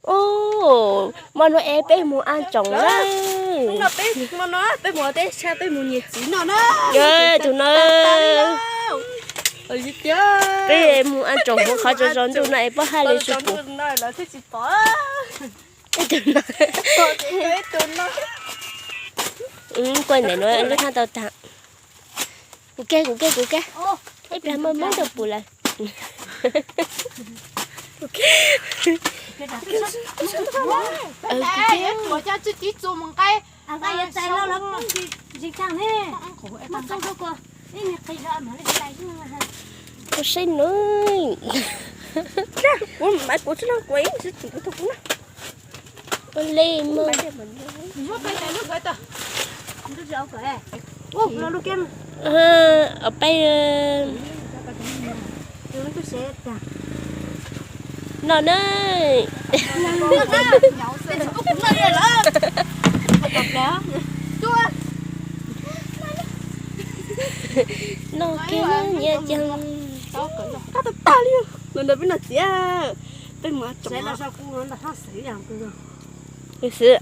Ub, hmo no es peb mus a tsoom na. Peb mus teb chaws peb mus nyiag txiv noj na. Tus no, peb mus a tsoom hauv qhov tsaus tsaus ntuj no es pab haj li tsis pom. Kuaj ntawm no lub hnab tau tag. Kuv kiag, kuv kiag, kuv kiag. Ib pliag muaj mob rau pum lawm. Kuv saib nws. Kuv maiv kuv tsis leej kuv ib tsis txim kuv tug kuv na. Ua li mas. Peb no na. No kiag nyiam ceeb. Qab tag tag li. Los ntawd peb noj txiv, peb mus tsoom. Xwb.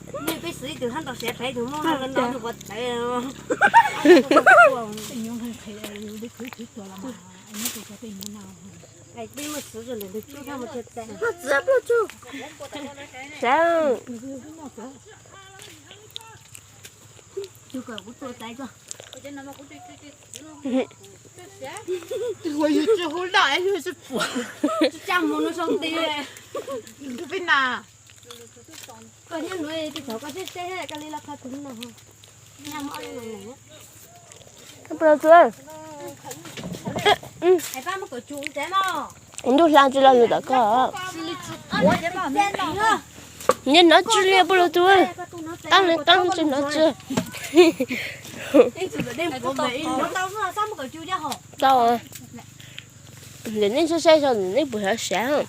Ua yus tsis hu loj yus tsis pom. Tsis tsa mus no sau nti. Peb na. Koj nyob nuav tis thaum koj seb seb koj li loj qhov twg no. Ntuj hla tsis los lug tom koj. Nyob nov tsi li puab lug tug, qaab li qaab tsi nov tsi. Tau, ntawm nej saib saib zoo ntawm nej puas xav sav.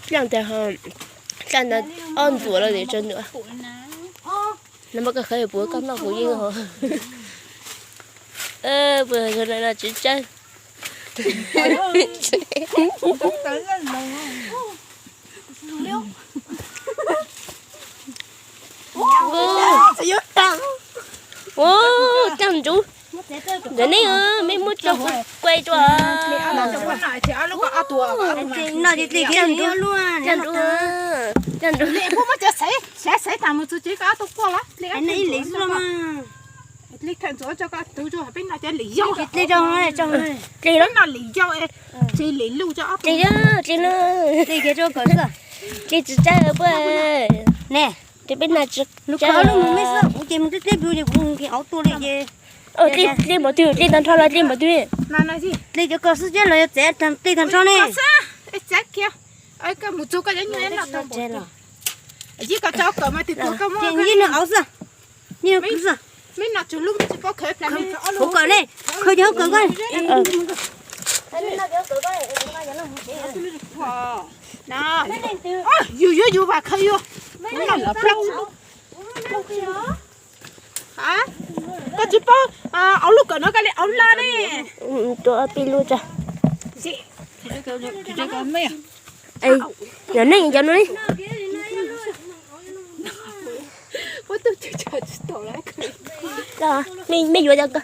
Dlaab ntawd, dlaab ntawd ob ntuam los tis tsawg ntuam. Nag hmo koj khawv puas koj noj kuv yeej ho. Puas no tsis tsawg. Ua, caag ntsuv. Ntawm nej, mej muab tso kuv kuaj rua. Caag ntsuv, caag ntsuv. Dle no, dle no, dle tsis tsawg puab. Ne, dle peb naj tsis tsawg. Dle mov twg, dle tag nrho los dle mov twg? Dle cov ko xwb thiab los yog txiav dle tag nrho ne? Yeej nws auv xwb. Yeej nws kwv xwb. Huv kawm ne, khaws cov huv kawm ko. Yus yuav yus vas khaws yus. Plaub lub. Koj tsis paub, auv lub kawm no koj li auv loj ne. Tua peb lub tso. Yog nej cov no ne. Mej yuav cov ko.